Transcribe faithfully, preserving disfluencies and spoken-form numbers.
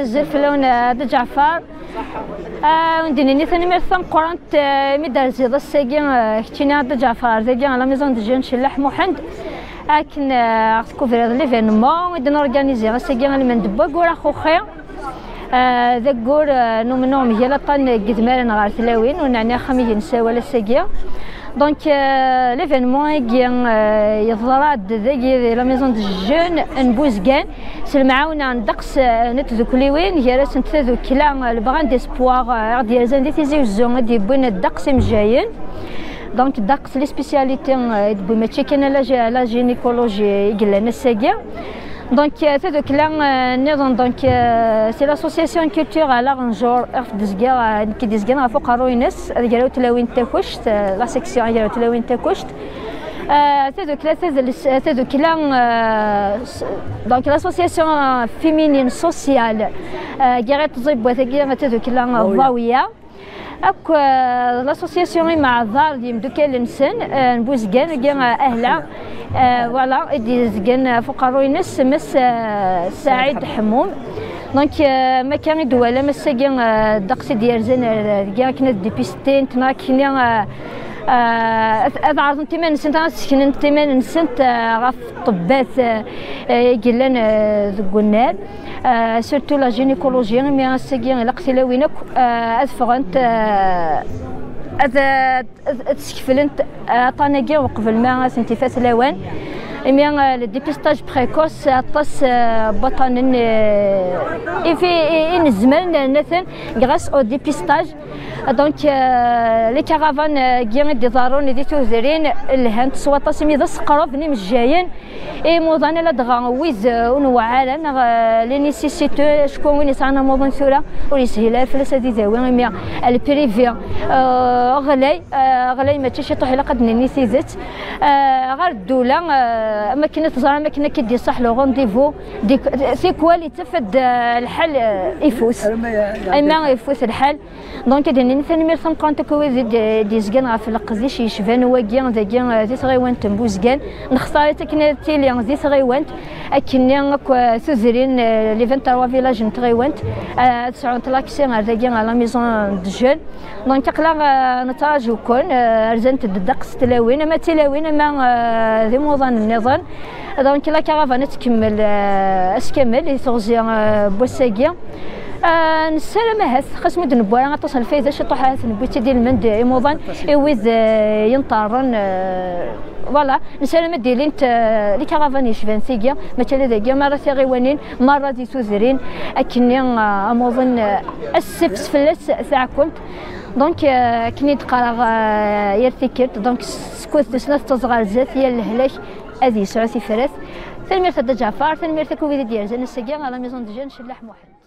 Azul fell-awen, eh, a Dda Ǧeɛfer. Ah, ad wen-d-nini tanemmirt tameqqrant, eh, imi d-terziḍ ass-agi, eh, keččini a Dda Ǧeɛfer, dagi à la maison de jeunes Cellaḥ Muḥend, akken, eh, ad ɣ-tkubriḍ l'événement i d-norganizi ass-agi, almend n waggur axuxi. Eh, d aggur, eh, n umennuɣ mgal aṭṭan n yidmaren ɣer tlawin, ur neɛni axxam i d-nessawal ass-agi. Donc, euh, l'événement-agi, euh, yeḍra-d dagi di la maison de jeunes n Buzgan s lemɛawna n ddeqs, euh, n tdukliwin, gar-asent tadukla, euh, le Brin d'Espoir, euh, i ɣ-d-yerzan di Tizi Uzzu, i d-yewwin ddeqs imejjayen. Donc, ddeqs les spécialités, euh, i d-tewwi, mačči kan la gé-, la gynécologie i yellan ass-agi. Donc, euh, tadukla, euh, nniḍen, donc, euh, c'est l'association culturelle Aɣenjur, i ɣef d-izga, euh, nekk i d-izgan ɣef uqerruy-ines, Agraw Tlawin Takuct, euh, la section Agraw Tlawin Takuct. Euh, tadukla, tadles-, euh, tadukla, euh, s-, donc, l'association, euh, féminine sociale, euh, gar-i tẓibwat-agi, tadukla, euh, Ḍawiya. Akk, euh, l'association Imeɛḍar d yimdukal-nsen, euh, n Buzgan, agi, euh, Ahla, euh, voilà, i d-yezgan ɣef uqerruy-ines, Mass, euh, Saɛid Ḥemmum. Donc, euh, am akka i d-twalam ass-agi, euh, ddeqs i d-yerzan ar dagi akken ad dipistint, neɣ akken, euh, euh, ad, ad ɛerḍent iman-nsent, ad seknent iman-nsent, euh, ɣef ṭṭebbat, euh, euh, i yellan, euh, deg unnar. Euh, surtout la gynécologie, imi ass-agi ilaq tilawin akk, euh, ad ffɣent, euh, ad, ad, ad skeflent aṭṭan-agi uqbel ma ad tent-ifat lawan. Imi, euh, le dépistage précoce, aṭas, euh, n waṭṭanen, euh, i fi-, i, i nezmer nerna-ten grâce au dépistage. Donc, euh, les caravanes, euh, agi i d-iḍerrun di tudrin, lhant s waṭas imi d aseqreb n imejjayen. Imuḍan ala dɣa wid, euh, ur newɛa ara, neɣ, euh, les nécessiteux, acku win yesɛan amuḍan tura ur yeshil ara fell-as ad idawi, imi le privé, euh, ɣlay, euh, ɣlay mačči ciṭuḥ, ilaq ad d-nini tidet. Euh, ɣer ddula, euh, am akken i teẓram, am akken akka i d-iṣaḥ le rendez-vous, di-, tikwal yettaf-d, euh, lḥal, euh, ifut. Ama ifut lḥal. Donc, ad d-nini tanemmirt tameqqrant akk i wid i d-, d-yezgan ɣef leqdic yecban wagi, dagi, eh, di tɣiwant n Buzgan. Nextar-itt akken ad tili di tɣiwant, akkenni akk, eh, tudrin, eh, les vingt-trois villages n tɣiwant, eh, ad sɛunt l'accès ar dagi, à la maison de jeunes. Donc, aql-aɣ, eh, nettraǧu-ken, eh, rzant-d ddeqs tlawin, ama d tilawin, ama, eh, d imuḍan nniḍen. Donc, la caravane ad tkemmel, euh, ass kamel i teɣzi, euh, n wass-agi. Euh, nessaram ahat, xas ma ur d-newwi ara aṭas n lfayda, ciṭuḥ ahat newwi-tt-id i lmend imuḍan, i wid, euh, yenṭerren, euh, voilà. Nessaram ad d-ilint, euh, les caravanes yecban tigi, mačči ala dagi, merra tiɣiwanin, merra di tudrin, akkenni, euh, amuḍin, euh, ad tessifes fell-as taɛkumt. Donc, euh, akken i d-qqareɣ, euh, yal tikkelt, donc, skud tussna tettaẓ ɣer zdat, yal lehlak ad yesɛu tifrat. Tanemmirt a Dda Ǧaɛfar, tanemmirt akk i wid i d-yerzan ass-agi ɣer la maison de jeunes Cellaḥ Muḥend.